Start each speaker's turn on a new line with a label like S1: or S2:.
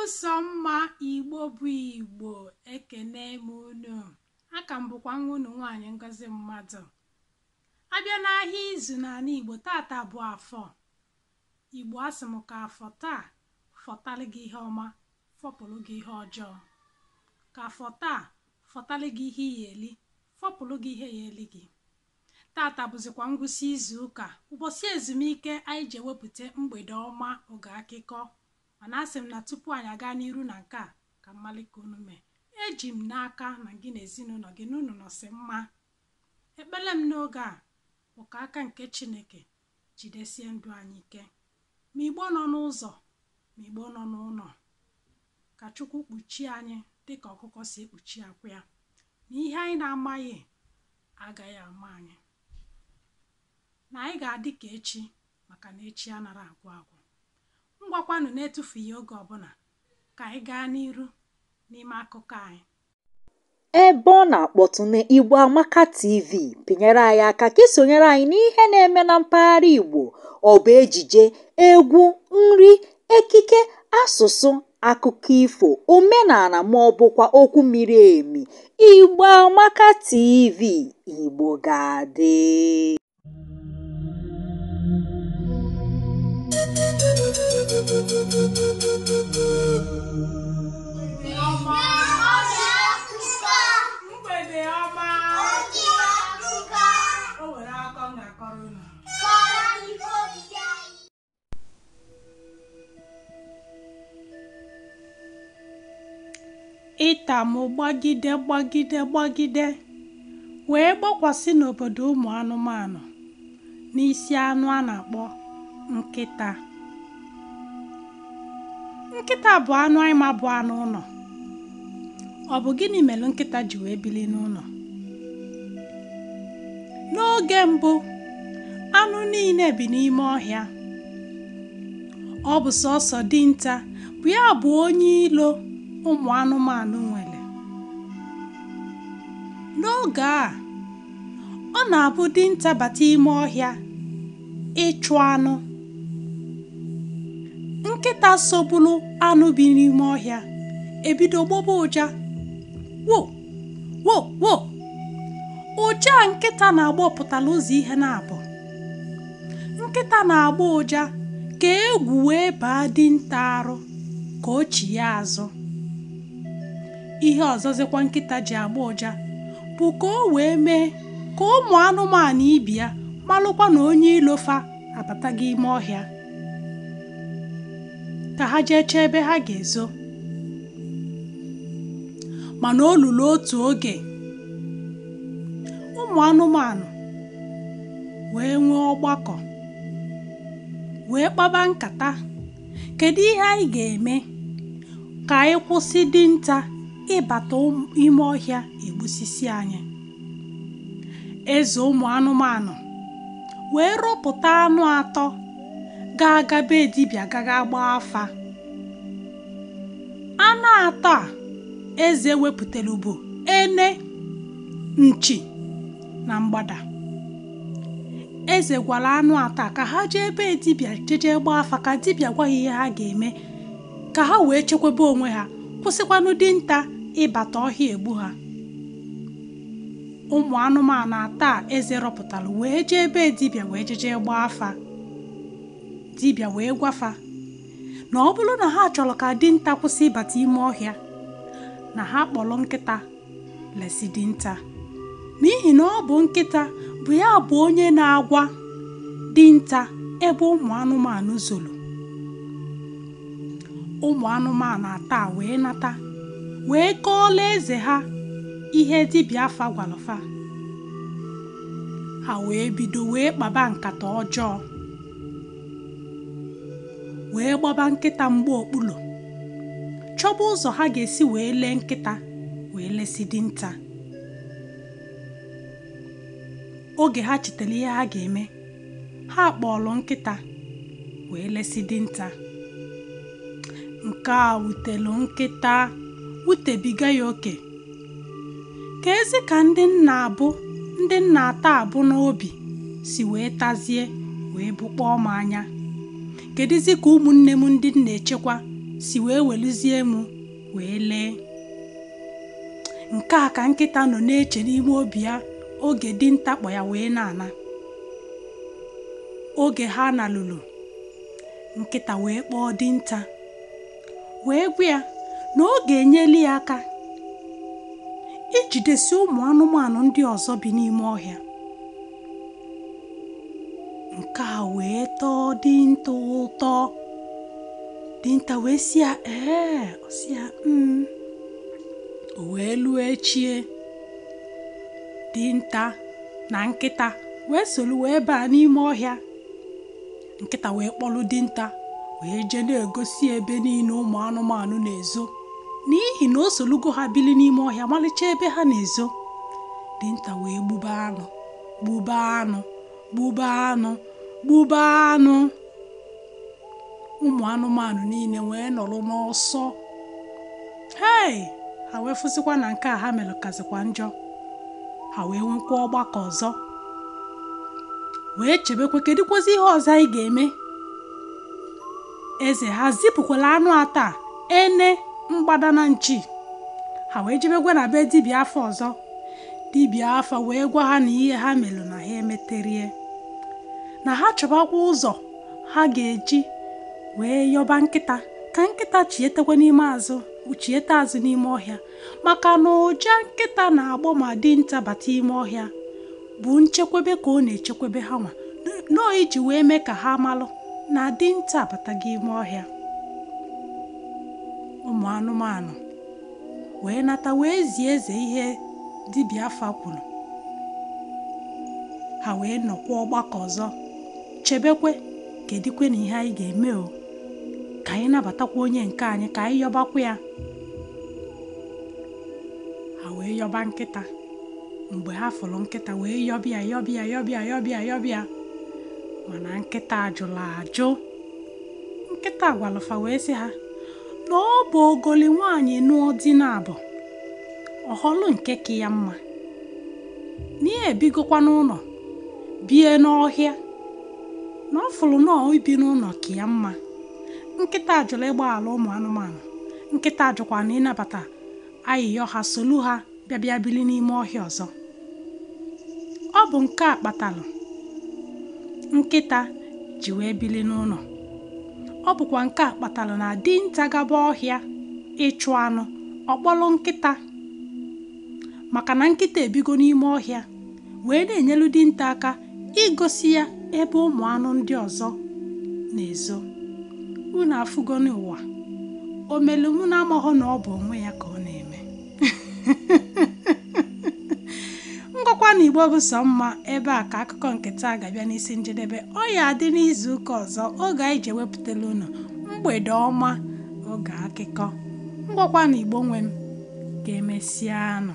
S1: Bụ sọ mma. Igbo bụ Igbo, ekene m unu. Aka m bụkwa nwa unu nwaanyị, Ngozi Mmadụ. Abịa n'ahịa izu n'ala Igbo, tata bụ Afọ Igbo. Asị m ka afọ taa fọtalị gị ihe ọma, fọpụrụ gị ihe ọjọọ. Ka afọ taa fọtalị gị ihe iyi eli, fọpụrụ gị ihe ya eli gị. Tata bụzikwa ngwụsị izu ụka, ụbọchị ezumike anyị ji ewepụta mgbede ọma, oge akụkọ. Mana asị m na tupu anyị aga n'iru na nke a, ka mmalike unu mee, eji m n'aka na gị na ezinụlọ gị na unu nọsị mma. Ekpere m n'oge a bụ ka aka nke Chineke jidesie ndụ anyị ike, ma Igbo nọ n'ụzọ, ma Igbo nọ n'ụlọ. Ka Chukwu kpuchie anyị dịka ọkụkọ si ekpuchi akwụ ya, na ihe anyị na-amaghị agaghị ama anyị, na anyị ga-adị ka echi, maka na echi anara agwụ agwụ. Ngwakwanụ, na-etufughị oge ọbụla, ka anyị gaa n'iru n'ime akụkọ anyị.
S2: Ebe ọ na-akpọtụ na Igbo Amaka TV, pịnyere anyị aka ka isonyere anyị n'ihe na-eme na mpaghara Igbo. Ọ bụ ejije, egwu, nri, ekike, asụsụ, akụkọ ifo, omenala ma ọ bụkwa okwu miri emi. Igbo Amaka TV, Igbo ga-adị.
S1: Mgbede ọma. O nwere akọ m ga-akọrọ unu. Ịtamụ gbagide gbagide gbagide wee gbakwasị n'obodo ụmụ anụmanụ, n'isi anụ a na-akpọ nkịta. Nkịta bụ anụ anyị ma bụ anụ ụlọ. Ọ bụ gịnị mere nkịta ji wee bili n'ụlọ? N'oge mbụ, anụ niile bi n'ime ọhịa. Ọ bụ sọsọ dinta bụ ya bụ onye ilo ụmụ anụmanụ nwere. N'oge a, ọ na-abụ dinta bata ime ọhịa ịchụ anụ, nkịta sogbulu anụ bi n'ime ọhịa ebido gbọba ụja, wo wo wo. Ụja nkịta na-agbọ pụtara ụzọ ihe na-abụ. Nkịta na-agba ụja ka egwu wee baa dinta arụ, ka o chigha azụ. Ihe ọzọzikwa nkịta ji agba ụja bụ ka o wee mee ka ụmụ anụmanụ ibi ya malụkwa na onye ilo fa abatago ime ọhịa, ka ha jee chee ebe ha ga-ezo. Mana o lulu otu oge, ụmụ anụmanụ wee nwee ọgbakọ, wee kpaba nkata: kedu ihe anyị ga-eme ka anyị kwụsị dinta ịbata ime ọhịa egbusisi anyị? Eze ụmụ anụmanụ wee rọpụta anụ atọ ga-aga be dibịa gaga gbaa afa. Anụ atọ a eze wepụtara bụ ene, nchi na mgbada. Eze gwara anụ atọ a ka ha jee ebe dibịa jeje gbaa afa, ka dibịa gwa ha ihe ha ga-eme ka ha wee chekwaba onwe ha, kwụsịkwanụ dinta ịbata ọhịa egbu ha. Ụmụ anụmanụ atọ a eze rọpụtara wee jee ebe dibịa wee jeje gbaa afa. Dibịa wee gwafa na ọ bụrụ na ha chọrọ ka dinta kwụsị ịbata ime ọhịa, na ha kpọrọ nkịta lesi dinta, n'ihi na ọ bụ nkịta bụ ya bụ onye na-agwa dinta ebe ụmụ anụmanụ zoro. Ụmụ anụmanụ atọ a wee nata, wee kọọla eze ha ihe dibịa afa gwara fa. Ha wee bido wee kpaba nkata ọjọọ, wee gbaba nkịta mgbe okpulu, chọba ụzọ ha ga-esi wee lee nkịta wee lesi dinta. Oge ha chetara ihe ha ga-eme, ha kpọrọ nkịta wee lesi dinta. Nke a wutelu nkịta, wutebiga ya oke. Ka ezi ka ndị nna abụ ndị nna atọ abụ n'obi si wee tazie wee bụkpọọ m anya. Kedụzi ka ụmụnne m ndị m na-echekwa Si wee weluzie m wee lee. Nke a ka nkịta nọ na-eche n'ime obi ya oge dinta kpọ ya wee na-ana. Oge ha nalụlụ, nkịta wee kpọọ dinta wee gwa ya na ọ ga-enyeli ya aka ijidesi ụmụ anụmanụ ndị ọzọ bi n'ime ọhịa. Nke a wee tọọ dinta ụtọ. Dinta wee sị ya ee, ọ sị ya mm. O wee lụọ echie. Dinta na nkịta wee solu wee baa n'ime ọhịa. Nkịta wee kpọlụ dinta wee jee na-egosi ebe niile ụmụ anụmanụ na-ezo, n'ihi na o solugo ha bili n'ime ọhịa malicha ebe ha na-ezo. Dinta wee gbube anụ, gbube anụ, gbube anụ, gbube anụ. Ụmụ anụmanụ niile wee nọrọ n'ọsọ. Hei, ha wee fụsịkwa na nke a ha mere kazikwa njọ. Ha wee nwekwa ọgbakọ ọzọ wee chebekwa kedụkwazi ihe ọzọ anyị ga-eme. Eze ha zipụkwala anụ ata ene mgbada na nchi. Ha wee jebekwa na be dibịa afa ọzọ. Dibịa afa wee gwa ha na ihe ha melụ na ha emeterie, na ha chọbakwa ụzọ ha ga-eji wee yọba nkịta ka nkịta chietekwa n'ime azụ, chiete azụ n'ime ọhịa, maka na ụja nkịta na-agbọ ma dinta bata ime ọhịa bụ nchekwebe ka ọ na-echekwebe ha nwa nọọ, iji wee mee ka ha malụ na dinta abatago ime ọhịa. Ụmụ anụmanụ wee nata wee zie eze ihe dibịa afa kwuru. Ha wee nọkwa ọgbakọ ọzọ chebekwe kedikwe na ihe anyị ga-eme o, ka anyị nabatakwa onye nke anyị, ka anyị yọbakwa ya. Ha wee yọba nkịta. Mgbe ha fụrụ nkịta wee yọbịa yọbịa yọbịa yọbịa yọbịa, mana nkịta ajụla ajụ. Nkịta gwalụfa wee sị ha na ọ bụ ogoli nwaanyị nụọ di na abụ ọhọlụ nke ka ya mma, na ya ebigokwa n'ụlọ bie n'ọhịa, na ọ fụrụ nọọ ibi n'ụlọ ka ya mma. Nkịta jụrụ ịgbaghara ụmụ anụmanụ. Nkịta jụkwa na ịnabata ayịyọ ha solu ha bịa bịa bili n'ime ọhịa ọzọ. Ọ bụ nke a kpatalụ nkịta ji wee bili n'ụlọ. Ọ bụkwa nke a kpatalụ na dinta gaba ọhịa ịchụ anụ, ọkpọlụ nkịta, maka na nkịta ebigo n'ime ọhịa wee na-enyelu dinta aka igosi ya ebe ụmụ anụ ndị ọzọ na-ezo. Unu afụgo n'ụwa omelu mụ na amaghọ na ọ bụ onwe ya ka ọ na-eme. Ngọkwa na Igbo bụ sọ mma. Ebe a ka akụkọ nke taa ga-abịa n'isi njedebe. Ọ ya adị n'izu ụka ọzọ oge anyị ji ewepụtala unu mgbede ọma oge akụkọ. Ngwakwa na Igbo nwe m, ka emesịanụ.